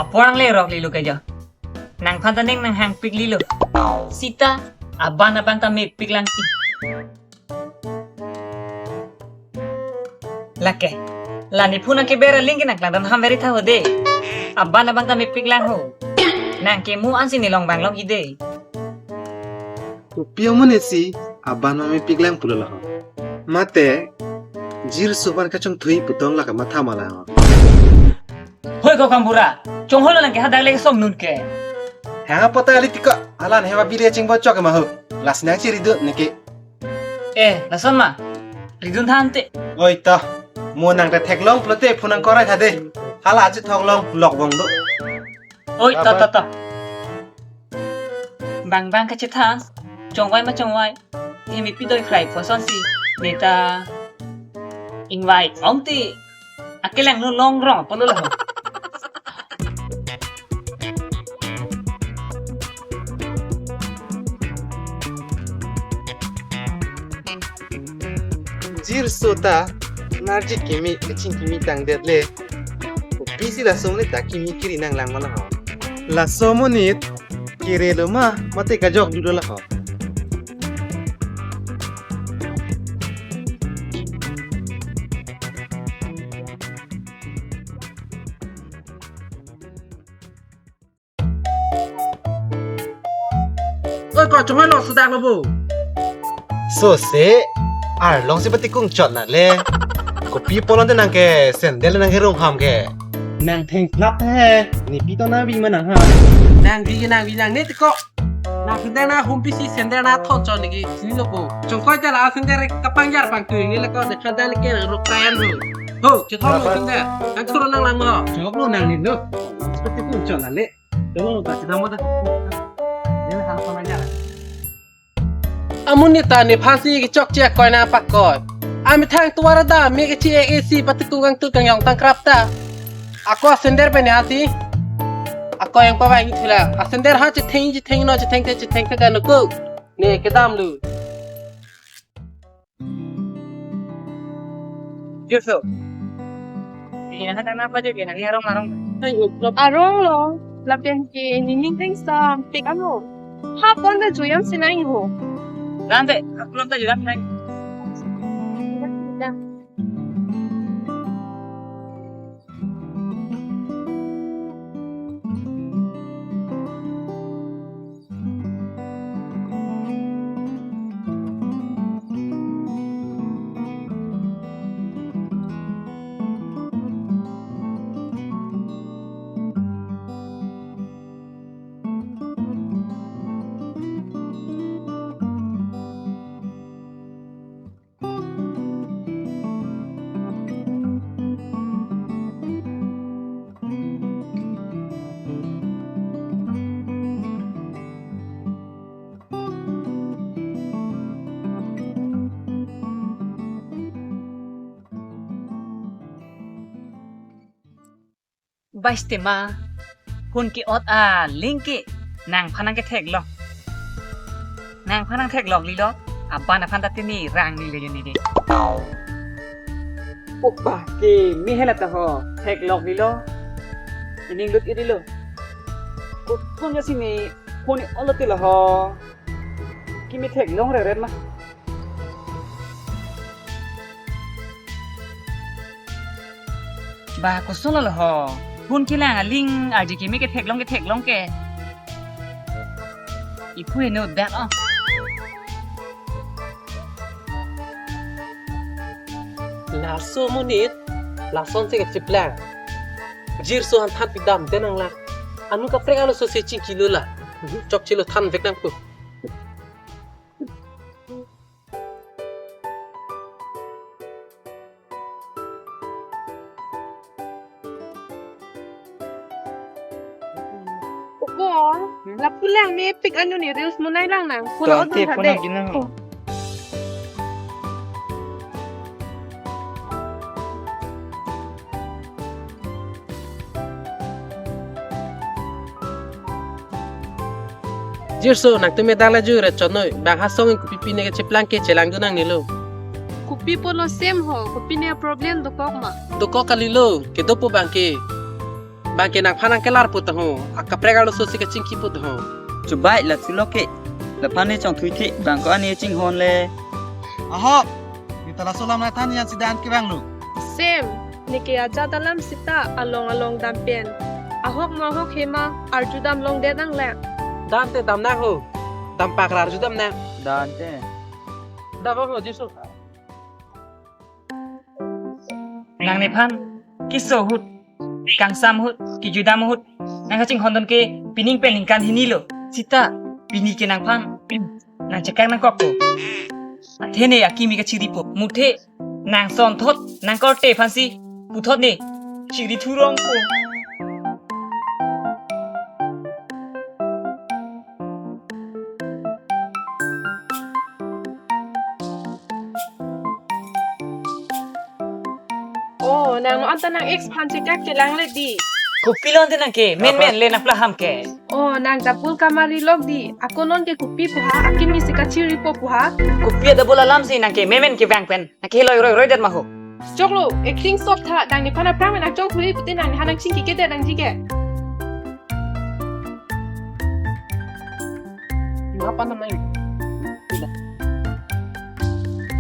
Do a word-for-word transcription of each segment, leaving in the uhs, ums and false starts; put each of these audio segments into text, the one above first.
Porang le rok lilo kejo. Nangphan ta ning nanghangpik lilo. Sita, aban abang ta mepik lang ti. Lake. La nephu nangkeber aling ke nangklangdam ham veri tha ho de. Aban abang ta mepik lang ho. Nangkemu ansi ne long bang long ide. Kopi amonit si aban ma mepik lang pulo laho. Mate, Jirso aphan kachongthui putong la kamatha ma laho. Hoi ko kambura, chonghoi lo nangke hadak le song nun ke. Hang apot ta ali tiko, alan hewa bile chingbo chok ma ho. Lasi nangchiridun neke. Eh, lason ma. Ridun tha ante. Oi to. Mo nang ta theklong pulote phu nangkorai tha de. Hala achi theklong lok bong do. Oi, to, to, to. Bang bang kachethan. Chongvai ma chongvai. Ti mi pidoi fry poson si. Neta. Ingvai ong ti. Akelang nu long rong apot lo laho. Jirso ta, narji kimi, kaching kimi tangdet le. Kopi si laso amonit ta kimi kiri nanglang ma laho. Laso amonit, kiri lo ma, mate kajok dolo laho. Oi, ko chonghoi lo sudak lo bo. So se, arlong si patikung chot na le. Kopi pulote nangke sandal nangkerung ham ke. Nang thengplap he, ne pi to nangvi ma nang ha. Nangvi, nangvi nangne tiko. Nang sandal nang humpi si sandal nang thon chon niki sini lo ko. Chongkoi ta la sandal kapangjar pangtui neli ko de sandal ke rok tayan ho. Ho, chethon lo sandal. Nang thuro nanglang mo. Chok lo nangne lo. Seperti pun chon na le. Chok lo ta chedam mo ta. Neli hal pangjar. Amonit ta nephan si kechokche akoi nangpakoi. Amethang tovar da me kechi ek isi patikung kangtui kangyong tangkrap ta. Ako asender pen ya si. Ako yang pawai ngi thula. Asender ha chetheng chetheng no chetheng te chetheng te kanu ko. Ne kedam lo. Jirso. Iya, hata napa juga nang arong arong. Arong lo, lapen ke nining theng sampik ano. Hapon ta juyam sinai ho. Dante, hapon ta juyam sinai. Bai sitame, phone ke-ot aling ke nangphan nangketheklong. Nangphan nangtheklong lilo, aban aphan ta tini rang ni le ni de. Opa ke mi hela ta ho, theklong lilo. Ining lut irilo. Ko konya sini phone olo tilo ho. Kimi theklong reret ma. Ba, koson lo ho. Phone kelang aling arje kimi ketheklong ketheklong ke. Iphu heno dak oh. Laso amonit, lason si kachiplang. Jirso aphan than pidam den nanglang. Anu kaprek alo so se chingki lo la. Chokche lo than vek nangpo. Opo, hmm? Lapu lang mepik anu ni reels monai lang nang. Pura to, ante odun puna hade. Ginang. Oh. Jirso, nangtum me dang la jui ra chonoi, bang ha song in kopi pine kechiplang ke chelang dun nangnelo. Kopi pulo same ho, kopine problem dokok ma. Dokok kalilo, kedopo bang ke. Bang ke nangphan nangkelar pu ta ho. Akaprek arloso si kachingki pu ta ho. Chubai la chulo ke. Laphan ne chongthuithe bang ko ani chinghon le. Ahok. Neta laso alam nangthan yan si dan ke bang lo. Same. Neke ajat alam sita along along dam pen. Ahok mo ahok hema arju dam longdet nang le. Dam te dam nang ho. Dam pakra arju dam nang. Dan te. Dam ho jisu. Nang nephan keso ahut, kangsam ahut, kejudam ahut, nang kachinghon dun ke pining pen ningkan hini lo. Sita, pini ke nangphan nangchekang nangkokpo. Athe ne akimi kachiripo. Muthe nang sonthot, nang korte aphansi puthot ne chiri thurong ko. Oh, nang no anta nang ex aphan chekak chelang le di. Kopi lo ante nang ke, men men le nang plaham ke. Oh, nang ta pul kamari lok di. Ako non ke kopi pu ha, akimi si kachiripo pu ha. Kopi ada bola lam si nang ke, men men ke bang pen. Nang ke heloi roi roi det ma ho. Choklo, acting stop tha, nang nephan aphrang nang chongthui pute nang nephan nangchingki ke det nangji ke.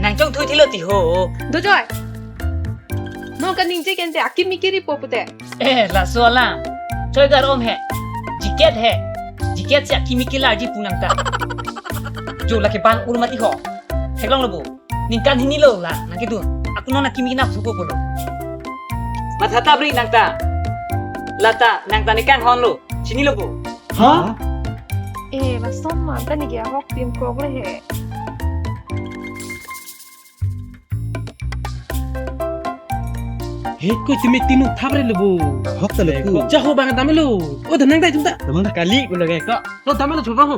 Nang chongthui thilo ti ho. Dojoi. Non kaningje kente akimi kiripo pute. Eh, laso alam. Choi gar om he. Jiket he. Jiket si akimi kelarji pu nang ta. Jo lake ban urmati ho. Theklong lo bo. Ningkan hini lo la nang kedun. Ako non akimi nap suko polo. Matha tabri nang ta. Lata nang ta ne kanghon lo. Chini lo bo. Ha? Eh, lason ma ta neke ahok tim kok le he. He ko timi tinu thap re lo bo. Ahok ta le ko. Jaho bang dam lo. Oh, danang dai jum ta. Damang ta kali ko lage ko. Lo dam lo chuba ho.